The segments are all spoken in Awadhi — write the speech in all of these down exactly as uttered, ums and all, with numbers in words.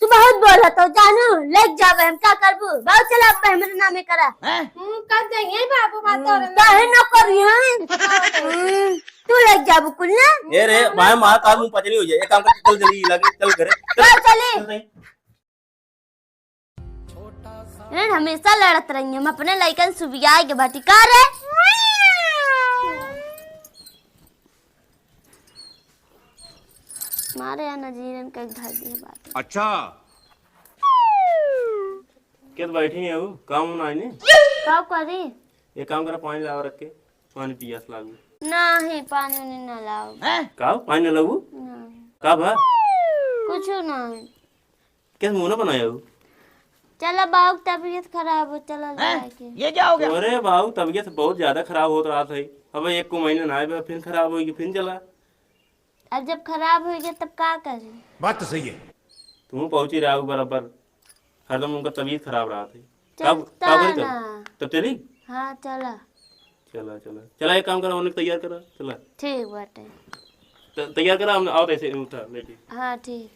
बहुत बोलत हो जानू, लेके जाबे हम, का करबू? बाबू चला, अब हमरे नामे करा। हम्म, कर देंगे बाबू, बात और हम्म, काहे न करी हैं? हम्म, तू लेके जाबू कुल ना? ए रे, भाई मार काल मुंह पचनी हो जाए। एक काम कर, चल जल्दी लगे, चल घरे। चल, चल चली। चल, चल। रे, हमेशा लड़त रही, हम अपने लइकन सुबियाए के बाटी का रे? मारे या नजीरन के घर दिए बात। अच्छा। के तो बैठी है वो, काम ना आईने। का करी? ये काम करा, पानी लावा रख के, पानी पियास लागू। नहीं, पानी उनी ना लाओ। का हो, पानी ना लाऊ? नहीं। का भा? कुछ नहीं। क्या मुंह ना बनाया हो? चला बाबू, तबीयत खराब हो, चला हैं? जाए के। ये क्या हो गया? अरे बाबू, तबीयत बहुत ज्यादा खराब होत रहत है। अब एक को महीना ना आए, फिर खराब होई कि फिर चला। अब जब खराब हो गया तब का करी? बात तो सही है। तू पहुंची रहा बराबर, हरदम उनका तबीयत खराब रहत है। चलता तब, तब करी तब? ना। तब चली? हाँ, चला। चला, चला। चला, एक काम करा, उन्हें तैयार करा, चला। ठीक बाटे। त-, तैयार करा, हम आवत ऐसे उठा, लेके। हाँ, ठीक।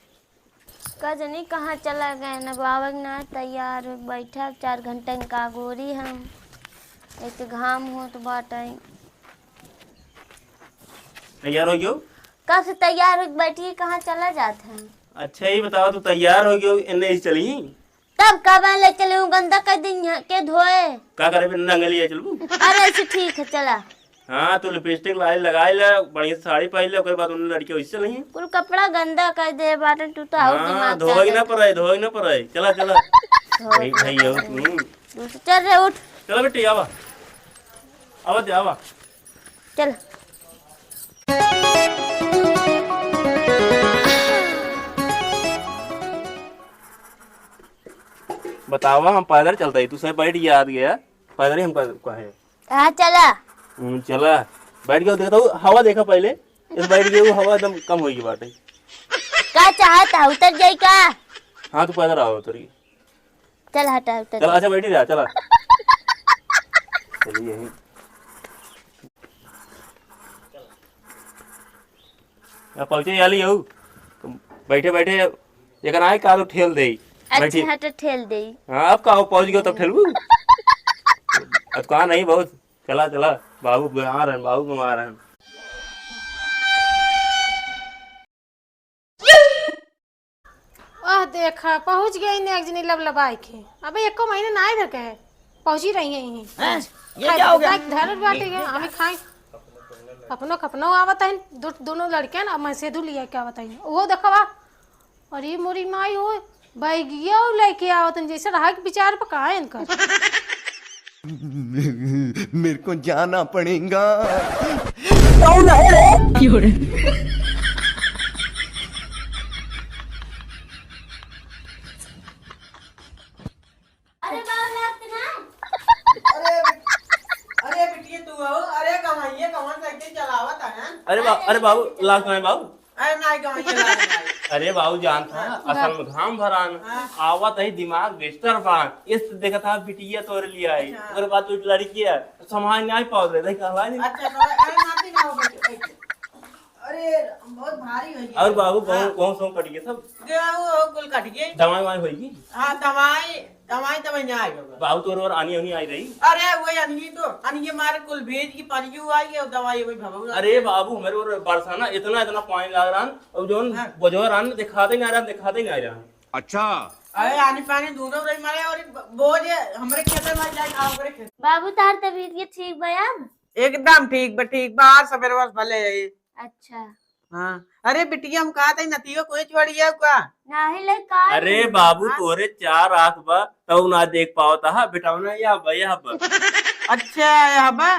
का जनी कहाँ चला गए, न बाबा के ना तैयार हो बैठा, चार घंटा का गोरी हम, एक तो घाम होत बाटे। तैयार हो गयो? कब से तैयार हो बैठी, कहाँ चला जात है? अच्छा, ये बताओ, तू तैयार हो गयो, एने ही चली? तब कब ले चले हूँ, गंदा कर दिन यहाँ के धोए। का करे, बिना नंगे लिए चलबू? अरे, ऐसे ठीक है, चला। हाँ, तू लिपस्टिक लाई, लगाई ले, बढ़िया साड़ी पहन ले, ओकर बाद उन्हें लड़के वैसे चलही। कुल कपड़ा गंदा कर दे बाटे, तू तो और हाँ, दिमाग धोए चाटत ना है। पड़े, धोए ना पड़े। चला, चला। धोए भाई, ना भाई, हो पड़े। तू। दूसरे, चल रे, उठ। चला बेटी, आवा। आवा दे, आवा। चल। बतावा, हम पैदल चलता ही, तू सब बैठ गया, आ गया, पैदल ही हमका कहे। हाँ, चला। हम्म, चला। बैठ गया, देखता हूँ, हवा देखा पहले। इस बैठ गया, वो हवा एकदम कम होई बाटे। का चाहता, उतर जाई का? हाँ, तू पैदल आओ, उतर गई। चल, हटा, उतर चल, जा। अच्छा, बैठी रहा, चला। चलिए, यही। अब पहुँचे वाली हो, तो बैठे बैठे एक ना का तो ठेल दे। अच्छा, बैठी। हाँ, तो ठेल दे। हाँ, अब का हो, पहुँच गयो तब ठेलबू। अब कहा नहीं बहुत, चला, चला, बाबू बीमार हैं, बाबू बीमार हैं। आह, देखा, पहुँच गई ने एक जनी लबलबाई के। अबे एको महीने ना आए रहे, पहुँची रही है यहीं। हैं? ये खाए क्या हो गया? खाए धरल बाटे ये के, क्या? हमें खाए। अपनो खपनो आवत है, दो, दोनों लड़के ना, मैं सेधु लिया के आवत है। वो देखवा, अरे मोरी माई हो, बैगिया लेके आवत है, जैसे रहा के विचार पर कहा है इनका। मेरे को जाना पड़ेगा। कौन है रे? क्यों रे? अरे बाबा, मैं आपके ना। अरे, अरे बिटिया तू हो? अरे गवैया कौन साइकिल चलावत है? अरे बा-, अरे बाबू, लाग नहीं बाबू। अरे नहीं गवैया लाग नहीं। अरे बाबू जानत है, हाँ। असल में घाम भरान, हाँ। आवत है दिमाग डिस्टर्ब बा। इस देखत है बिटिया तोरे लिए आई। अच्छा। ओकर बाद तू लड़की है, संभाल नहीं पावत रहे, देख हला नहीं। अच्छा, तो अरे माफी ना हो बेटी, अरे, बहुत भारी हो गया। और बाबू, हाँ। गेहूं, गेहूं सब कट गए सब? गेहूं हो, कुल कट गए। दवाई वाई होई की? हाँ, दवाई, दवाई तो मैं नहीं आई बाबा। बाबू तोर और आनी होनी आई रही? अरे, वो अन्नी तो, अन्नी मारे कुल भेज की पानी क्यों आई है, दवाई वही भगवान। अरे बाबू, हमारे और बरसाना इतना, इतना पानी लाग रहा है, और जो हाँ। बजो रहा है, दिखाते नहीं आ रहा, दिखाते नहीं आ रहा। अच्छा। अरे, आनी पानी दोनों रही मारे, और बोझ हमरे खेत में जाए, खाओ करे खेत। बाबू, तार तबीयत ये ठीक बा अब? एकदम ठीक बा, ठीक बा, आज सवेरे बस भले है। अच्छा। हाँ। अरे बिटिया, हम कहा था, नतियो कोई छोड़िया का? नाही ले का अरे नहीं? बाबू, हाँ? तोरे चार आँख बा, तऊ ना देख पावत हा, बेटवा ना, या बा, या बा। अच्छा, या बा?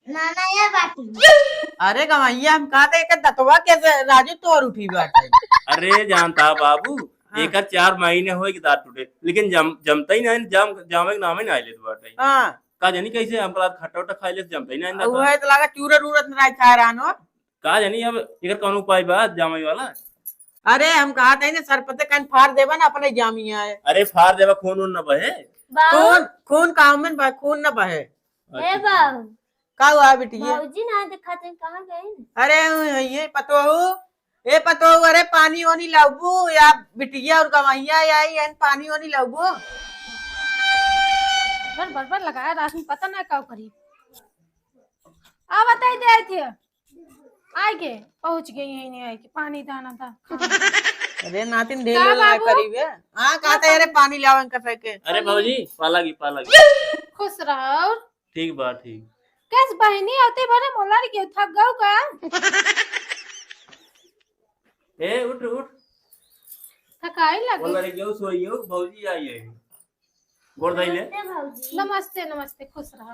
ना, ना, या बात नहीं। अरे गवैया, हम कहा था, एक दतवा कैसे राजू तोर उठी बाटे? अरे जानता बाबू, हाँ। एकर चार महीने होए के दांत टूटे, लेकिन जम-, जमता ही नहीं, जम-, जामे के नाम ही नहीं लेत बाटे। हाँ। का जानी कैसे, हमका खट्टा उट्टा खाई ले, जमता ही नहीं दांत। वह तो लगा चूरत उरत नहीं खा रहा नो। का जानी अब एकर कौन उपाय बा जामे वाला? अरे हम कहा थे ना, सरपते कहीं फाड़ देबा ना अपने जामिया है। अरे फाड़ देबा, खून उन न बहे। बाबू। खून, खून का उमन बा, खून न बहे। ए अच्छा। बाबू। का हुआ बिटिया? भौजी ना दिखाते, कहाँ गए? अरे ये पतो हो, ए पतोहू, अरे पानी ओनी लाउबू या बिटिया और गवैया आई हैं, पानी ओनी लाउबू? बड़ बड़ बड़ लगाया रात में, पता ना का करी। आ बताई दे आई थे, आइ गे, पहुँच गई है, नहीं आइ गे, पानी दाना दा। अरे नातिन ढेर का लोग ना बाबू? करी बे। हाँ, का कहते अरे पानी लावन का सके। अरे भौजी, पाला गी, पाला गी। खुश रहो। ठीक बा, ठीक। कैस बहिनी, अवते भरे मोला रे क्यों थक गऊ का? ए, उठ, उठ। थकाई लगे। बोला रे, क्यों सोई हो? भौजी आई है। गोड़ धइले। नमस्ते भौजी। नमस्ते, नमस्ते, खुश रहा।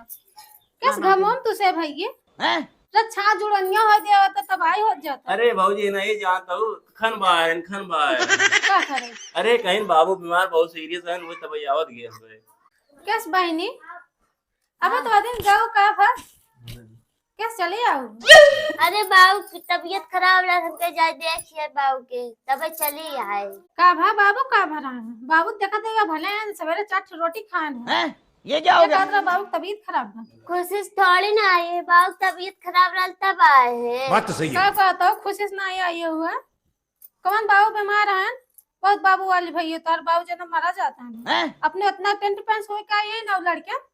कैस ना, ना, घमोम तुसे भैये? हैं? जब छा जुड़निया हो दिया होता तब आई हो जाता। अरे भौजी, नहीं जानता हूँ, खन बायन, खन बायन। का करे? अरे कहीं बाबू बीमार बहुत सीरियस है, वो तब आवत गए हमरे। कैस बहिनी? अब तो दिन जाओ का भा? कैसे चले आओ? अरे बाऊ की तबीयत खराब रहा, हमके जाए देखिए बाऊ के, तबे चली आए। का भा बाबू, का भा रहा है? बाबू देखा देगा भले हैं, सवेरे चार ठो रोटी खान है। हैं? ये क्या हो गया? कहत रहा बाबू की तबीयत खराब है। कोशिश थोड़ी ना आई है, बाऊ की तबीयत खराब रहल तब आए हैं। बात तो सही है। का कहत हो, कोशिश ना आई, आई हुआ। कौन बाबू बीमार है? बहुत बाबू वाली भैया, तार बाबू जना मरा जाता है। हैं? अपने उतना टेंट पैंस होए का ये नौ लड़के?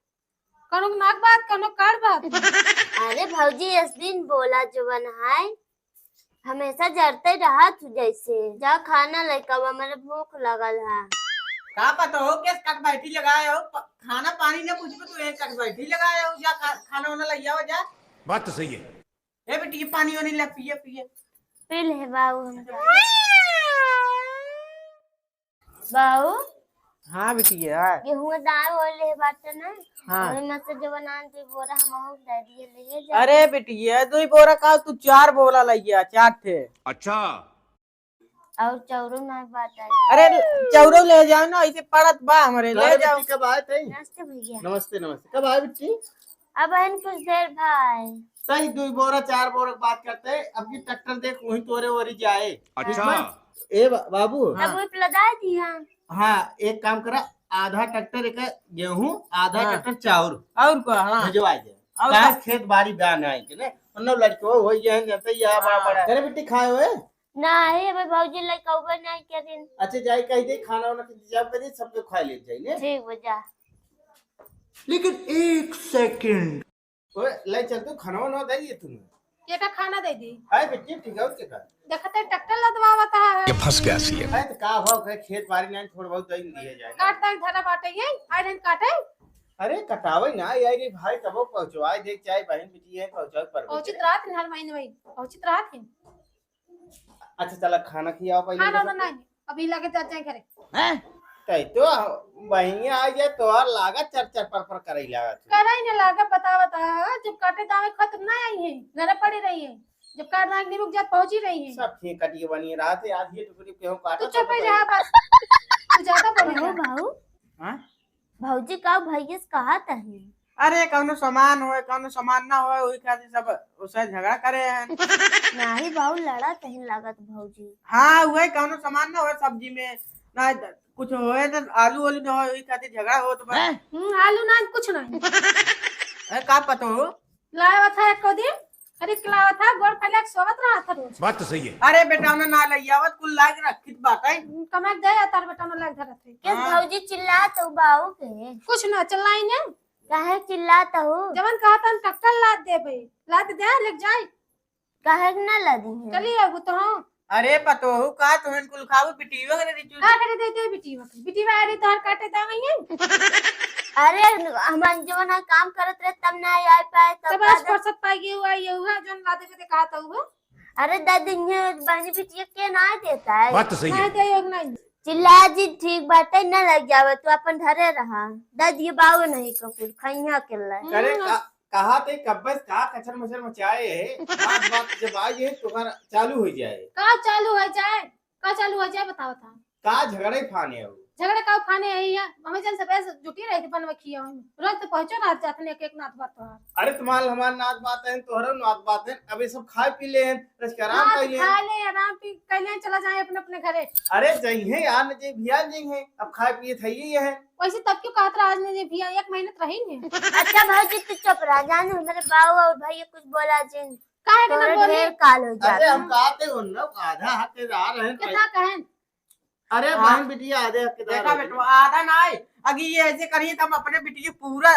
कौनो नाक बात, कौनो काड़ बात। अरे भौजी, इस दिन बोला जवन है, हमेशा जरते रहा तू जैसे। जा खाना लेके आवा, मेरे भूख लगल है। का पता हो, कैस कट बैठी लगाए हो, प-, खाना पानी ना कुछ भी, तू एक कट बैठी लगाए हो, जा खा-, खाना वाना लग जाओ, जा। बात तो सही है। ए बेटी, ये पानी वानी ला, पिए, पिए। पी ले बाऊ, हम जा। बाऊ। हाँ बिटिया। गेहूं दाल हो ले बाटे ना। हाँ। वही में से जो बना दे बोरा हम दे दिए, ले जा। अरे बिटिया, दो ही बोरा का, तू चार बोरा लइया, चार ठे। अच्छा। और चौरो ना बाटे। अरे चौरो ले जाओ ना, इसे पड़त बा हमरे, ले अरे जाओ। बिट्टी, कब आए थे? नमस्ते भैया। नमस्ते, नमस्ते। कब आए बिट्टी? अब हन कुछ देर भाई। तई दुई बोरा, चार बोरा के बात करते, अब की ट्रैक्टर देख, वही तोरे ओरी जाए। अच्छा। ए बा-, बाबू। हाँ। तब वो लदा दिया। हाँ, एक काम करा, आधा ट्रैक्टर एक गेहूं, आधा हाँ। ट्रैक्टर चाउर। और का, हाँ। भिजवा दे। और काश का? खेत बाड़ी बा ना आए के ने, उन्नो लड़को हो गए हैं, जब तक यहाँ बड़ा हाँ। बड़ा। अरे बिट्टी खाए हुए? नहीं, अबे भौजी लइकउबे नहीं करिन। अच्छा, जाई कह दे, खाना वाना के इंतजाम कर दे, सबके खा ले जाई ने। ठीक बा, जा। लेकिन एक सेकंड। ओए, ले चल तू, खाना वाना दे दिए तूने। के का खाना दे दी? हाय बेटी, ठीक है, और के का? देखते ट्रैक्टर लदवावत है। ये फंस गया सीएम। अरे तो का भाव है, खेत बाड़ी नहीं, थोड़ा बहुत दे दिए जाए। काट दाई धरा बाटे ये, आए रहन काटे। अरे कटावे ना, यार ये भाई तबो पहुंचवाए दे, चाहे बहन बेटी है, पहुंचावे पर पहुंचित रात हर महीने में, पहुंचित रात है। अच्छा, चला, खाना खियाओ पहले खाना जरा। तो नहीं, अभी लगे जाते हैं घरे। हैं? तै तो बहिनिया आ गया, तोहार लागत चर चर पर पर करई लागत है। करई न लागत, बता, बता, जब काटे दावे खत्म ना आई है, घरे पड़ी रही है, जब काट दावे निरुक जात पहुंची रही है। सब ठीक कटिए बनी रात है, आज ये टुकड़ी केहू काटा तू चुप सब ही रहा बस, तू ज्यादा बोल रहा। बाबू। हाँ? भौजी का भैया से कहा तही? अरे, कौनो सामान होए, कौनो सामान ना होए, वही खातिर सब उसे झगड़ा करे हैं। नाही बाऊ, लड़ा तही लागत भौजी। हाँ, वही कौनो सामान ना होए सब्जी में, ना द-, कुछ होए तो आलू वालू ना होए, वही खातिर झगड़ा होत बा। हैं? हम्म, आलू ना, कुछ नहीं। अरे, का पता हो? लाया था एको दिन, खरीद के लाया था, गोड़ फैला के सोवत रहा था रोज। बात तो सही है। अरे बेटा, ना, ना लइयावत, कुल लाग रखित बाटे। कमाई दे या तार बेटा, ना लाग धरत है। के हाँ। भौजी चिल्लात हो बाऊ के? कुछ ना चिल्लाई ने। काहे चिल्लात हो? जवन कहा तन टक्कर लाद देबे, लाद दे, लेके जाए। काहे के ना लादी है? चली आगू तो हम। अरे पतोहू, का तुहन कुल खाबू, बिटिया करे रिचू। का करे दे दे बिटिया के? बिटिया अरे तोहर काटे दावे है। अरे हम जवन है काम करत रहे तब ना आ पाए, तब तब आज आज फुर्सत पाई गई हुआ, ये हुआ जौन लादे के कहा था हुआ। अरे दादी, ये बहनी बिटिया के ना देता है। बात तो सही है। नहीं दे योग नहीं। चिल्ला जी ठीक बात है, ना लग जावे, तू अपन घरे रहा। दादी ये बाऊ नहीं कपूर खैया के ला। अरे हम्म। का कहा थे कब्बे से का कचर मचर मचाए है, बात बात जब आई है तो कर चालू हो जाए। का चालू हो जाए, का चालू हो जाए बताओ था। का झगड़े फाने हो? झगड़े का फाने है या हमें जन सब ऐसे जुटी रही थी बनवा खिया हम। रोज तो पहुंचो ना जात ने एक एक नात बात तो। अरे तुम्हार हमार नात बात है, तोहरो नात बात है, अब ये सब खाए पी ले हैं, रस के आराम हाँ, कर ले। खा ले, आराम पी, कर ले, चला जाए अपने अपने घरे। अरे जइहे यार, न जे भिया जइहे, अब खाए पिए थे ये है। वैसे तब क्यों कहत रहा आज ने जे भिया एक महीने तो रही है। अच्छा भौजी तू चुप रह, जान हमरे बाऊ और भैया कुछ बोला जिन। काहे के ना तोरे बोली? ढेर काल हो जात अरे, हम है। कहते हो ना, आधा हक के आ रहे हैं। कितना कहें? अरे, हाँ। बहन बिटिया आधे हक के देखा आ रहे हैं। बेटवा, आधा ना आए। अगी ये ऐसे करिए तो हम अपने बिटिया के पूरा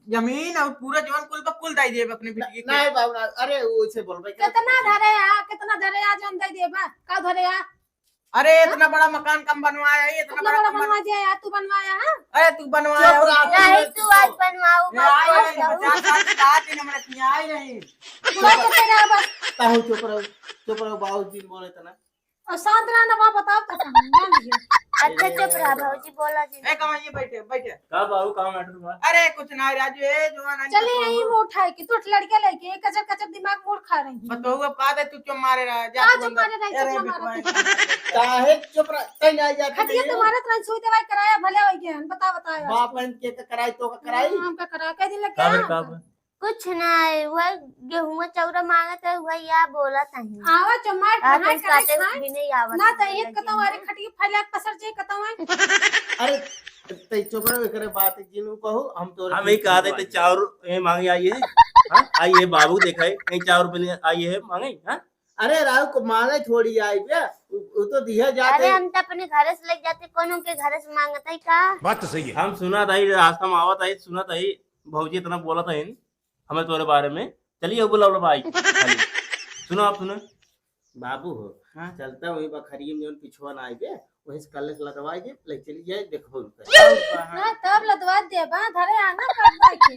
जमीन और पूरा जवन कुल बा, कुल दे देब अपने बिटिया के। नहीं बाबू, ना, अरे, वो ऐसे बोल रहे, कितना धरे आ, कितना धरे आ, जौन दे देबा, का धरे आ? अरे, हाँ? इतना बड़ा मकान कम बनवाया है, इतना इतना बड़ा बड़ा कम बन- बनवा दिया यार, तू बनवाया है? अरे, तू बनवाया चुप हो, रहा, तू नहीं, नहीं, तू आज बनवाओ, ए, बात आई करो, नहीं, जाओ। पचास साल की बात है, हमारे यहाँ आई नहीं। बुला के तेरा बस। ताहू चुप रहो, चुप रहो, बाबूजी बोले तना। और शांत रहा ना, बाप बताओ तो कहाँ, जान लिया। अच्छा, चुप रहा, भौजी, बोला जी। ए, कहाँ ये बैठे, बैठे। का बाबू, का matter बा? अरे, कुछ ना राजू, ए, जवान आदमी चले तो यही मुंह उठाए के, तू लड़के लेके, कचर कचर दिमाग मूड खा रही है। बतौआ पा दे, तू क्यों मारे रहा? जा का तू चुप अंदर। मारे रही, अरे, चुप मारे बिटवा। रही। काहे चुप रह, तै ना जाते खटिया नहीं। तुम्हारे तरह सुई दवाई कराया, भले हो गया, बता, बता, बता। बाप बहन के का कराई, तो का कराई? हाँ, हम का कराया, कई दिन लग का गया बे, हमका। का बे? कुछ ना है, वह गेहूं चौरा मांगत है, वह या बोलत है। आवा जो मार आ, खाए, तुम खाए, काटे खाए। भी नहीं आवत ना है, तो एक लेकिन कतौ अरे खटिया फैला के पसर जे कतौ है। अरे, तै चुप रहो, एकरे बात जिनु कहू, हम तोरे हम ही बीच कहा में देते, बात। चाउर ये मांगे आई है, हाँ? आई है बाबू, देखा है, कहीं चाउर बने आई है, मांगे, हाँ? अरे, राव को मांगे थोड़ी आई बे, उ, उ तो दिया जाते। अरे, हम तो अपने घरे से लेके जाते, कौन उनके घरे से मांगता है का? बात तो सही है। हम सुना था, ये रास्ता में आवत है, सुना था, ये भौजी इतना बोला था, हमें तोरे बारे में। चलिए, बुला, बुला भाई। चलिए। सुनो, आप सुनो। बाबू हो, हाँ। चलता वही बखरिये में जौन पिछुआ ना आइबे, वही से कल से लदवाई दे, ले चली जाए, देखबो उनका। ना, तब लदवा दे, बा, धरे आना, कर दे के।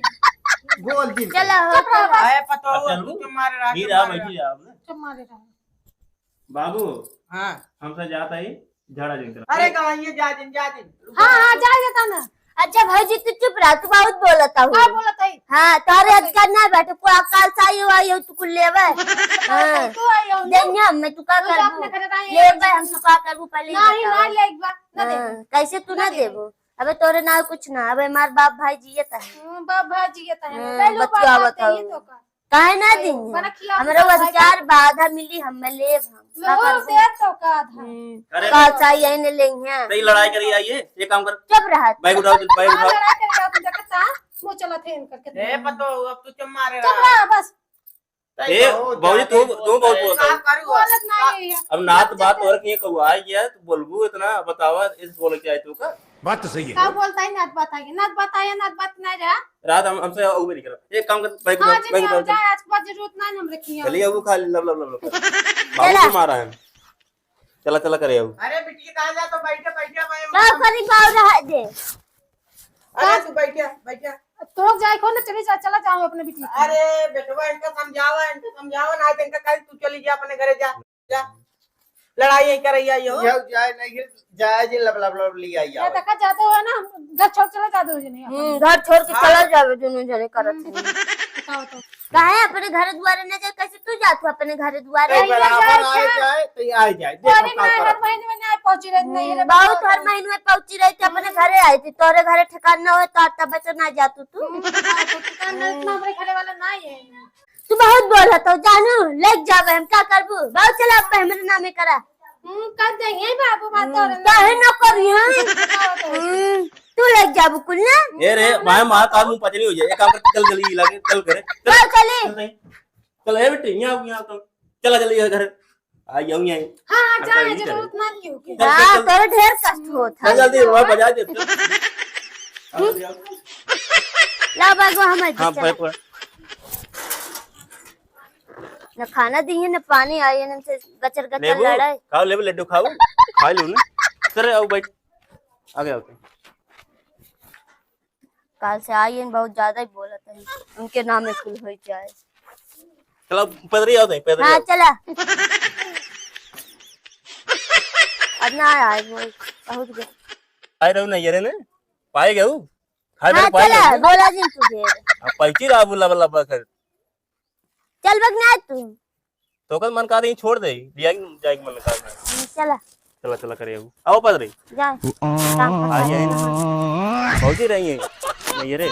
बोल दिन चलो, हो, चुप रहो, चलो। बस। आए पतो हो, चल, तू तो मारे रहा, नीर चुप आ, मारे बैठी रहा। जा, आपने। चुप मारे रहा। बाबू, हाँ। हमसे जाता ही। झाड़ा जिन कर। अरे गवाइए, जा दिन, जा दिन। हाँ, हाँ, जा, जा, ता ना। अच्छा भौजी, तू चुप रहा, तू बहुत बोलत हूँ। का बोलत है? हाँ, तोरे अधिकार ना बैठे, पूरा काल साई हुआ, ये तू कुल लेवे। हाँ। तू आई हो ना। देंगे हम, मैं तू का तू जा करबू? अपने घरे रही, ले हम भाई, हम तू का करबू, पहले ही नहीं, बताओ। ना ले एक बार, ना दे। हाँ, कैसे तू ना ना दे। देबू? अबे तोरे ना कुछ ना, अबे हमार बाप भाई जियत है। हाँ, बाप भाई जियत है। हाँ, ले लो, बच्चा बाप बताओ। ये तो का। काहे ना अरे, दी? बड़ा खिलाफ हमरा करता है अधिकार का? बा, आधा मिली, हमें लेब हम। लो, का करबू? दे तो का आधा? हम्म, अरे, का चाहिए ने लेंगे? नहीं, लड़ाई करी आइए, ये काम कर। चुप रहा। बैग उठाओ, बैग हाँ, उठाओ। लड़ाई करी आओ, तुम देखत ता? मुंह चलत है इनकर कितना। ए, पतो, अब तू चुप मारे चुप रहा। रहा, बस। ए, बहुत बाबूजी, तू, ज्यादा ही तू बहुत बोलता है। बोलता है। काम करू, बोलत नहीं है। अब नात बात और कहीं कहू, आ गया, तू बोलबू इतना, बतावा, इस बोले क्या है तू का? बात तो सही है। का बोलता है, नात बात आगे, नात बात आया, नात बात नहीं रहा। रात हम, हमसे और भी नहीं करा। एक काम कर, बैग हाँ, उठा, जी, बैग उठा, जा, उठा। आज के बाद जरूरत नहीं हम रखिए। चलिए, अब वो खा ले, लब, लब, लब, लब। बाबू चला। को मारा है। चला, चला करे अब। अरे बिटिया, कहाँ जा तो बैठे, बैठे, मैं का करी, बाबू रहा दे। अरे तू बैठे, बैठे। तो जाए कौन, चली जा, चला जाओ अपने बिटिया के। अरे बेटवा, इनका समझावा, इनका समझावा, ना तो इनका कहे तू चली जा अपने घरे जा। जा। लड़ाई यही करैया यो। यह जाए नहीं है, जाए जी लब लब लब ले आई ये आओ। देखा जाते हो ना, हम घर छोड़ चले जाते हो जी नहीं अपन। हम्म, घर छोड़ के हाँ। चला जावे दोनों जने करत हम्म। हैं। बताओ तो। काहे अपने घर दुआरे न जाए, कैसे तू जात हो अपने घर दुआरे? कहीं बराबर आए जाए, तो आ जाए, देखो अरे का नहीं, करत हर महीने में नहीं पहुंची रहती, नहीं हम्म, रहती बहुत तो। हर महीने में पहुंची रहती, अपने हम्म। घरे आई थी, तोरे घरे ठिकाना न हो तो तब तो ना जातू तू। हम्म, बताओ तो, ठिकाना इतना हम्म। हमारे घरे वाला नहीं है। तू बहुत बोलत हो, जानू, लेके जाबे हम, का करबू? बहुत चला, अब हमरे नामे करा। हम्म, कर देंगे बाबू, बात हम्म, तोरे काहे नामे। न करी हम? बताओ तो। हम्म, तू लेके जाबू कुल ना? ए रे, भाई, मार तार मुंह पचनी हो जाए। एक काम कर, चल जल्दी लगे, चल करे। चल, चल चली। चल, चल, ए बेटी, यहाँ, यहाँ तो। चला जल्दी घर। आ जाऊं यहीं। हाँ, हाँ, अच्छा, जा, ये जरूरत करे। ना लियो के। चल, हाँ, चल, चल। तोरे ढेर कष्ट होत है। चल, जल्दी, वहाँ बजा दे, चल। आओ, जल्दी आओ। ला, बगवा, हम हाँ, चला। पकड़, पकड़। न खाना दिए, न पानी, आई, न से गचर गचर लेबू? लड़ाई। खाओ, लेबू, लड्डू खाओ। खा लो ना। सर, आओ, बैठ। आगे आओ। काल से आई हैं, बहुत ज्यादा ही बोलत हैं, उनके नाम में कुल हो जाए। चला, पैदल ही आओ, नहीं, पैदल ही हाँ, आओ। चला। अब ना आए, वो बहुत गए। आए रहो ना, ये रे ने, पाए गए हो? खाए हाँ, बेर पाए चला, गए हो? बोला जी तुझे। अब पहुंची रहा, बुला, बुला, बुला कर। चल बग ना तू। तो कल मन का रही छोड़ दे, लिया के जाए के मन का रही। हम्म, चला। चला, चला करे आऊ। आओ पद रे। जा। काम कर। आ जाए ना। पहुंची रही है। नहीं, ये रे।